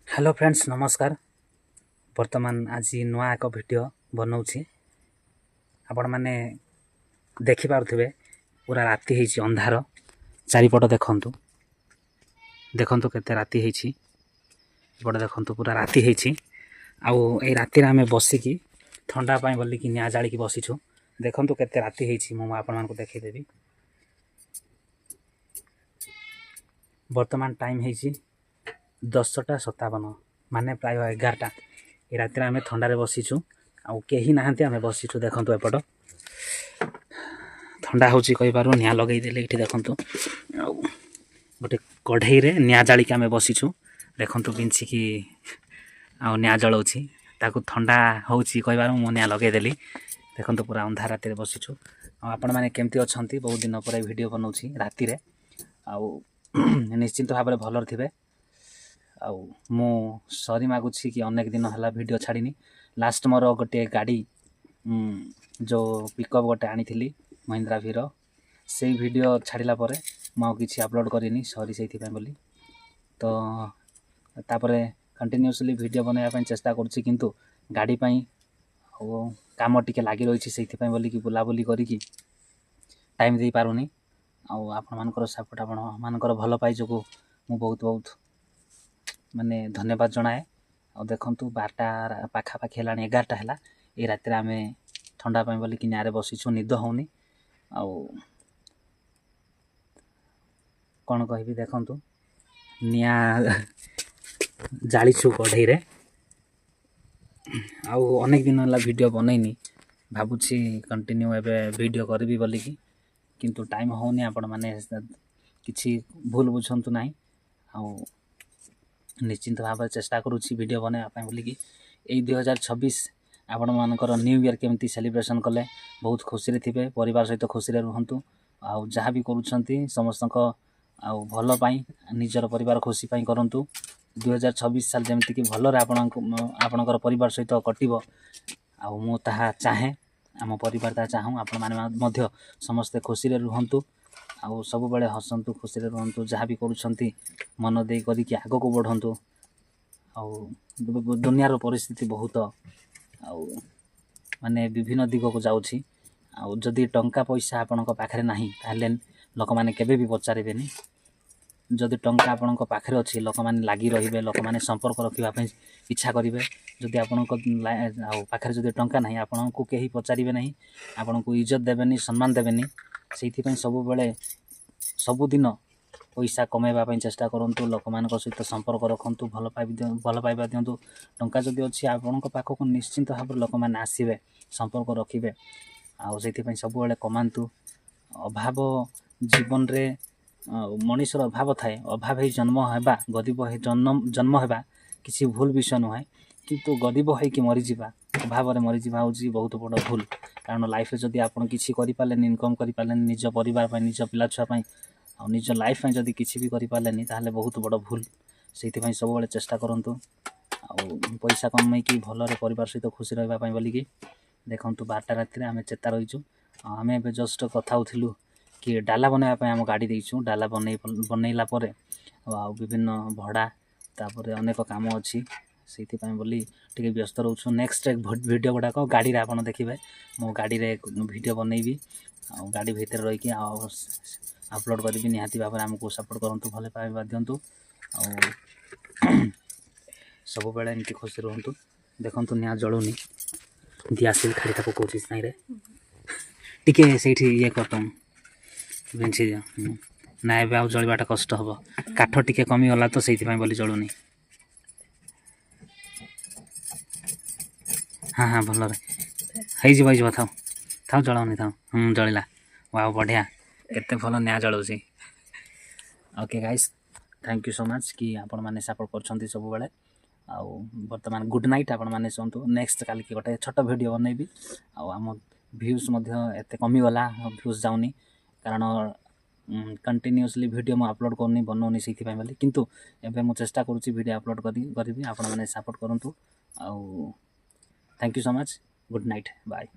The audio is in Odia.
ହ୍ୟାଲୋ ଫ୍ରେଣ୍ଡସ୍, ନମସ୍କାର। ବର୍ତ୍ତମାନ ଆଜି ନୂଆ ଏକ ଭିଡ଼ିଓ ବନାଉଛି। ଆପଣମାନେ ଦେଖିପାରୁଥିବେ, ପୁରା ରାତି ହେଇଛି, ଅନ୍ଧାର ଚାରିପଟ। ଦେଖନ୍ତୁ, ଦେଖନ୍ତୁ କେତେ ରାତି ହେଇଛି। ଏପଟେ ଦେଖନ୍ତୁ, ପୁରା ରାତି ହେଇଛି। ଆଉ ଏଇ ରାତିରେ ଆମେ ବସିକି ଥଣ୍ଡା ପାଇଁ ବୋଲିକି ନିଆଁ ଜାଳିକି ବସିଛୁ। ଦେଖନ୍ତୁ କେତେ ରାତି ହେଇଛି, ମୁଁ ଆପଣମାନଙ୍କୁ ଦେଖେଇଦେବି। ବର୍ତ୍ତମାନ ଟାଇମ୍ ହେଇଛି 10ଟା 57, ମାନେ ପ୍ରାୟ 11ଟା। ଏ ରାତିରେ ଆମେ ଥଣ୍ଡାରେ ବସିଛୁ ଆଉ କେହି ନାହାନ୍ତି, ଆମେ ବସିଛୁ। ଦେଖନ୍ତୁ, ଏପଟ ଥଣ୍ଡା ହେଉଛି କହିବାରୁ ନିଆଁ ଲଗେଇଦେଲେ ଏଇଠି। ଦେଖନ୍ତୁ, ଆଉ ଗୋଟେ କଢ଼େଇରେ ନିଆଁ ଜାଳିକି ଆମେ ବସିଛୁ। ଦେଖନ୍ତୁ, ବିଞ୍ଚିକି ଆଉ ନିଆଁ ଜଳାଉଛି। ତାକୁ ଥଣ୍ଡା ହେଉଛି କହିବାରୁ ମୁଁ ନିଆଁ ଲଗେଇଦେଲି। ଦେଖନ୍ତୁ, ପୁରା ଅନ୍ଧାର ରାତିରେ ବସିଛୁ। ଆଉ ଆପଣମାନେ କେମିତି ଅଛନ୍ତି? ବହୁତ ଦିନ ପରେ ଭିଡ଼ିଓ ବନାଉଛି ରାତିରେ। ଆଉ ନିଶ୍ଚିନ୍ତ ଭାବରେ ଭଲରେ ଥିବେ। ଆଉ ମୁଁ ସରି ମାଗୁଛି କି ଅନେକ ଦିନ ହେଲା ଭିଡ଼ିଓ ଛାଡ଼ିନି। ଲାଷ୍ଟ ମୋର ଗୋଟିଏ ଗାଡ଼ି, ଯେଉଁ ପିକଅପ୍ ଗୋଟେ ଆଣିଥିଲି ମହିନ୍ଦ୍ରା ଭିର, ସେଇ ଭିଡ଼ିଓ ଛାଡ଼ିଲା ପରେ ମୁଁ ଆଉ କିଛି ଅପଲୋଡ଼ କରିନି। ସରି ସେଇଥିପାଇଁ ବୋଲି। ତ ତାପରେ କଣ୍ଟିନ୍ୟୁଅସଲି ଭିଡ଼ିଓ ବନାଇବା ପାଇଁ ଚେଷ୍ଟା କରୁଛି, କିନ୍ତୁ ଗାଡ଼ି ପାଇଁ ଆଉ କାମ ଟିକେ ଲାଗି ରହିଛି, ସେଇଥିପାଇଁ ବୋଲିକି ବୁଲାବୁଲି କରିକି ଟାଇମ୍ ଦେଇପାରୁନି। ଆଉ ଆପଣମାନଙ୍କର ସପୋର୍ଟ, ଆପଣମାନଙ୍କର ଭଲ ପାଇ ଯୋଗୁଁ ମୁଁ ବହୁତ ବହୁତ ମାନେ ଧନ୍ୟବାଦ ଜଣାଏ। ଆଉ ଦେଖନ୍ତୁ, 12ଟା ପାଖାପାଖି ହେଲାଣି, 11ଟା ହେଲା। ଏଇ ରାତିରେ ଆମେ ଥଣ୍ଡା ପାଇଁ ବୋଲିକି ନିଆଁରେ ବସିଛୁ, ନିଦ ହେଉନି। ଆଉ କ'ଣ କହିବି? ଦେଖନ୍ତୁ, ନିଆଁ ଜାଳିଛୁ କଢ଼େଇରେ। ଆଉ ଅନେକ ଦିନ ହେଲା ଭିଡ଼ିଓ ବନେଇନି। ଭାବୁଛି କଣ୍ଟିନ୍ୟୁ ଏବେ ଭିଡ଼ିଓ କରିବି ବୋଲିକି, କିନ୍ତୁ ଟାଇମ୍ ହେଉନି। ଆପଣମାନେ କିଛି ଭୁଲ ବୁଝନ୍ତୁ ନାହିଁ। ଆଉ ନିଶ୍ଚିନ୍ତ ଭାବରେ ଚେଷ୍ଟା କରୁଛି ଭିଡ଼ିଓ ବନେଇବା ପାଇଁ ବୋଲିକି। ଏଇ 2026 ଆପଣମାନଙ୍କର ନ୍ୟୁ ଇୟର୍ କେମିତି ସେଲିବ୍ରେସନ୍ କଲେ? ବହୁତ ଖୁସିରେ ଥିବେ, ପରିବାର ସହିତ ଖୁସିରେ ରୁହନ୍ତୁ। ଆଉ ଯାହା ବି କରୁଛନ୍ତି, ସମସ୍ତଙ୍କ ଆଉ ଭଲ ପାଇଁ, ନିଜର ପରିବାର ଖୁସି ପାଇଁ କରନ୍ତୁ। 2026 ସାଲ ଯେମିତିକି ଭଲରେ ଆପଣଙ୍କୁ, ଆପଣଙ୍କର ପରିବାର ସହିତ କଟିବ, ଆଉ ମୁଁ ତାହା ଚାହେଁ, ଆମ ପରିବାର ତାହା ଚାହୁଁ। ଆପଣମାନେ ମଧ୍ୟ ସମସ୍ତେ ଖୁସିରେ ରୁହନ୍ତୁ ଆଉ ସବୁବେଳେ ହସନ୍ତୁ, ଖୁସିରେ ରୁହନ୍ତୁ। ଯାହା ବି କରୁଛନ୍ତି ମନ ଦେଇ କରିକି ଆଗକୁ ବଢ଼ନ୍ତୁ। ଆଉ ଦୁନିଆର ପରିସ୍ଥିତି ବହୁତ ଆଉ ମାନେ ବିଭିନ୍ନ ଦିଗକୁ ଯାଉଛି। ଆଉ ଯଦି ଟଙ୍କା ପଇସା ଆପଣଙ୍କ ପାଖରେ ନାହିଁ, ତାହେଲେ ଲୋକମାନେ କେବେ ବି ପଚାରିବେନି। ଯଦି ଟଙ୍କା ଆପଣଙ୍କ ପାଖରେ ଅଛି, ଲୋକମାନେ ଲାଗି ରହିବେ, ଲୋକମାନେ ସମ୍ପର୍କ ରଖିବା ପାଇଁ ଇଚ୍ଛା କରିବେ। ଯଦି ଆପଣଙ୍କ ଆଉ ପାଖରେ ଯଦି ଟଙ୍କା ନାହିଁ, ଆପଣଙ୍କୁ କେହି ପଚାରିବେ ନାହିଁ, ଆପଣଙ୍କୁ ଇଜ୍ଜତ ଦେବେନି, ସମ୍ମାନ ଦେବେନି। ସେଇଥିପାଇଁ ସବୁବେଳେ ସବୁଦିନ ପଇସା କମେଇବା ପାଇଁ ଚେଷ୍ଟା କରନ୍ତୁ, ଲୋକମାନଙ୍କ ସହିତ ସମ୍ପର୍କ ରଖନ୍ତୁ, ଭଲ ପାଇବା ଦିଅନ୍ତୁ। ଟଙ୍କା ଯଦି ଅଛି, ଆପଣଙ୍କ ପାଖକୁ ନିଶ୍ଚିନ୍ତ ଭାବରେ ଲୋକମାନେ ଆସିବେ, ସମ୍ପର୍କ ରଖିବେ। ଆଉ ସେଇଥିପାଇଁ ସବୁବେଳେ କମାନ୍ତୁ। ଅଭାବ ଜୀବନରେ ଆଉ ମଣିଷର ଅଭାବ ଥାଏ। ଅଭାବ ହେଇ ଜନ୍ମ ହେବା, ଗରିବ ହେଇ ଜନ୍ମ ହେବା କିଛି ଭୁଲ ବିଷୟ ନୁହେଁ, କିନ୍ତୁ ଗରିବ ହେଇକି ମରିଯିବା, ଅଭାବରେ ମରିଯିବା ହେଉଛି ବହୁତ ବଡ଼ ଭୁଲ। କାରଣ ଲାଇଫରେ ଯଦି ଆପଣ କିଛି କରିପାରିଲେନି, ଇନକମ୍ କରିପାରିଲେନି ନିଜ ପରିବାର ପାଇଁ, ନିଜ ପିଲା ଛୁଆ ପାଇଁ ଆଉ ନିଜ ଲାଇଫ୍ ପାଇଁ ଯଦି କିଛି ବି କରିପାରିଲେନି, ତାହେଲେ ବହୁତ ବଡ଼ ଭୁଲ। ସେଇଥିପାଇଁ ସବୁବେଳେ ଚେଷ୍ଟା କରନ୍ତୁ ଆଉ ପଇସା କମେଇକି ଭଲରେ ପରିବାର ସହିତ ଖୁସି ରହିବା ପାଇଁ ବୋଲିକି। ଦେଖନ୍ତୁ, 12ଟା ରାତିରେ ଆମେ ଚେତା ରହିଛୁ। ଆଉ ଆମେ ଏବେ ଜଷ୍ଟ କଥା ହେଉଥିଲୁ କି ଡାଲା ବନେଇବା ପାଇଁ ଆମ ଗାଡ଼ି ଦେଇଛୁ। ଡାଲା ବନେଇଲା ପରେ ଆଉ ବିଭିନ୍ନ ଭଡ଼ା, ତାପରେ ଅନେକ କାମ ଅଛି, ସେଇଥିପାଇଁ ବୋଲି ଟିକେ ବ୍ୟସ୍ତ ରହୁଛୁ। ନେକ୍ସଟ ଭିଡ଼ିଓ ଗୁଡ଼ାକ ଗାଡ଼ିରେ ଆପଣ ଦେଖିବେ। ମୁଁ ଗାଡ଼ିରେ ଭିଡ଼ିଓ ବନେଇବି ଆଉ ଗାଡ଼ି ଭିତରେ ରହିକି ଆଉ ଅପଲୋଡ଼ କରିବି। ନିହାତି ଭାବରେ ଆମକୁ ସପୋର୍ଟ କରନ୍ତୁ, ଭଲ ପାଇବା ଦିଅନ୍ତୁ ଆଉ ସବୁବେଳେ ଏମିତି ଖୁସି ରୁହନ୍ତୁ। ଦେଖନ୍ତୁ, ନିଆଁ ଜଳୁନି, ଦିଆସିଲ ଖାଲିଟା ପକାଉଛି ସାଇରେ। ଟିକେ ସେଇଠି ଇଏ କରିଦେମ, ବିଞ୍ଛି ଦିଅ। ନା, ଏବେ ଆଉ ଜଳିବାଟା କଷ୍ଟ ହେବ। କାଠ ଟିକେ କମିଗଲା ତ, ସେଇଥିପାଇଁ ବୋଲି ଜଳୁନି। ହଁ, ଭଲରେ ହେଇଯିବ, ହେଇଯିବ। ଥାଉ, ଥାଉ, ଜଳାଉନି, ଥାଉ। ଜଳିଲା। ୱାଓ, ବଢ଼ିଆ, କେତେ ଭଲ ନିଆଁ ଜଳୁଛି। Okay guys, thank you so much କି ଆପଣମାନେ ସପୋର୍ଟ କରୁଛନ୍ତି ସବୁବେଳେ। ଆଉ ବର୍ତ୍ତମାନ ଗୁଡ଼୍ ନାଇଟ୍, ଆପଣମାନେ ଶୁଅନ୍ତୁ। ନେକ୍ସଟ କାଲିକି ଗୋଟେ ଛୋଟ ଭିଡ଼ିଓ ବନେଇବି। ଆଉ ଆମ ଭ୍ୟୁଜ୍ ମଧ୍ୟ ଏତେ କମିଗଲା, ଭ୍ୟୁଜ୍ ଯାଉନି, କାରଣ କଣ୍ଟିନ୍ୟୁଅସଲି ଭିଡ଼ିଓ ମୁଁ ଅପଲୋଡ଼ କରୁନି, ବନଉନି, ସେଇଥିପାଇଁ ବୋଲି। କିନ୍ତୁ ଏବେ ମୁଁ ଚେଷ୍ଟା କରୁଛି ଭିଡ଼ିଓ ଅପଲୋଡ଼ କରିବି। ଆପଣମାନେ ସପୋର୍ଟ କରନ୍ତୁ। ଆଉ thank you so much, good night, bye.